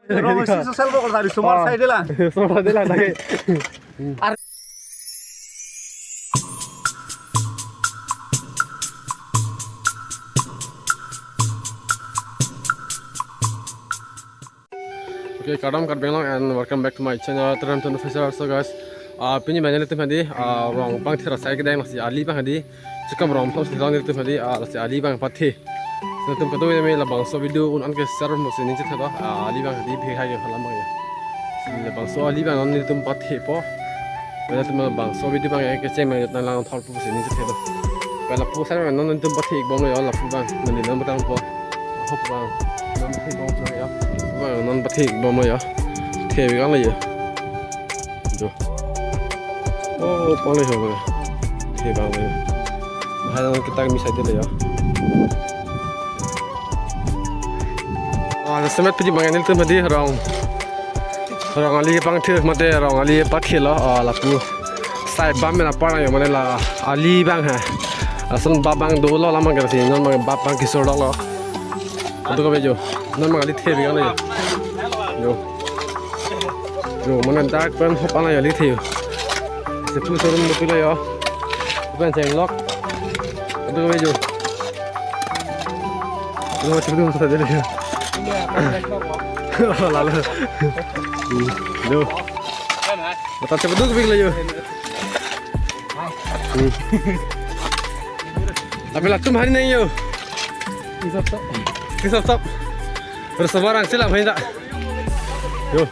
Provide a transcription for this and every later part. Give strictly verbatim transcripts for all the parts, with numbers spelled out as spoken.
Rong isi social worker tadi, somar Ah. side lang. Somar side lang lagi. Ar- Okay, kardom Karbi Anglong and welcome back to my channel, Tram Tun Official. So guys, ah, pini mane nelitum hadi, ah, rong pangthir asai kedeng lasi ali abang hadi. Chikam rong pangthir nelitum hadi, ah, lasi ali abang pathe. Nelitum kadokave labangso video un-an ke share mo si ning chethe do, ah, ali abang hadi bihek hai ke halam abang ya. Si labangso ali abang non nelitum pathe po. Nelitum labangso video abang ya kecheng abang nang lang thor pu si ning chethe do. Pala pu sai non nelitum pathe ik bom lo ya lapu abang. Neli non batang po. Hop abang. Non pathe ik bom lo ya. Abang non pathe ik bom lo ya. Thebi kang lo ya. Jo. Oh, pang lo ya. Thebang lo ya. Bahai non kita misai de lo ya. Ah, semet piji mangan nelitum hadi rong. Rong ali pangthir mate rong ali pathir lo, ah, lapu. Sai bam mena parang yo mane la ali abang ha. Ason bap abang dolo lamang kerasi non abang bap abang kisor lo. Kadokave jo. Non abang ali thebi kang lo yo. Jo. Jo, mane dak pen hop ala yo ali the yo. Sepu sorum betul yo. Pen chenglok. Kadokave jo. Lo, cepat dulu, cepat dulu. Lalu. Hmm, lo. Mata cepat dulu, keping lo yo. Hmm. Tapi latum hari neng yo. Isap, isap. Isap, isap. Bersabar, ang silap, hanya tak. Yo.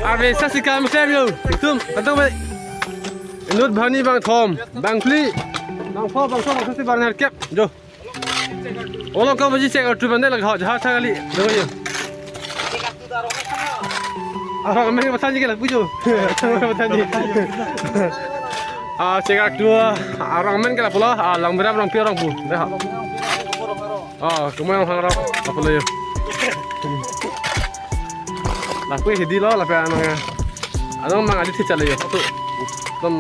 Ave sa si kam klem yo. Itum, tantang be. Inut bani bang thom, bang phli. Bang pho, bang pho, bang pho si bang nerkep. Jo. Olo ka baji check out tu bande lag ha, jahar thang kali. Jo yo. Arong amen ke pathan ji ke lapu jo. Pathan ji. Ah, check out tu, ah, arong amen ke lapu lo, ah, Langbira arong pi arong pu. Deh ha. Ah, kemang hang rap, apa lo yo? Lapu hidi lo, lapu anong ya. Anong mang adi thicha lo yo. Tu, tum,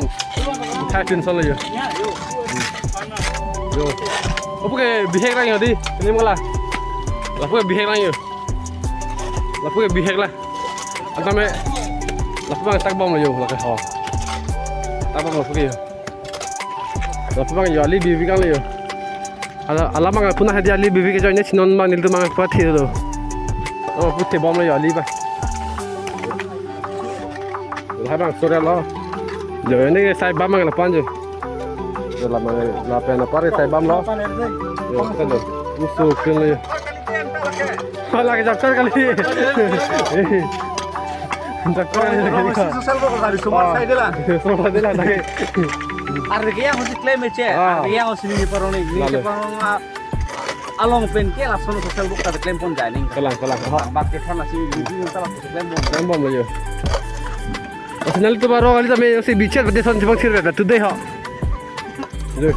thai pin son lo yo. Yo. Lapu ke bihek lang yo di. Ini mangla. Lapu ke bihek lang yo. Lapu ke bihek lang. Antame, lapu bang tak bom lo yo, lapu ke ho. Tak bom lapu ke yo. Lapu bang yo, ali bibi kang lo yo. Ala, alam abang puna hadi ali bibi ke join ne si non abang nelitum abang pathe do. Oh, puthe bom lo yo ali abang. Lahai abang sore lo. Jo, ini ke sai bam abang lapan jo. Jo, lama, lapen apar sai bam lo. Jo, kan lo. Usu kan lo yo. Hala ke japtar kali. Japtar kali. Rong isi social worker tadi, somar Ah. side lang. Somar side lang lagi. Ar ke yang harus claim ece. Ah. Ar ke yang harus ini paroni. Ini Lalu. Paroni, ah, along pen ke lason social worker tadi claim pon jani. Kelang, kelang. Ha. Bak ke sana si ini kita lason claim pon. Claim pon lo yo. Personal tu baru kali tame si bichar bade son jebang sir beta today ha. Yo.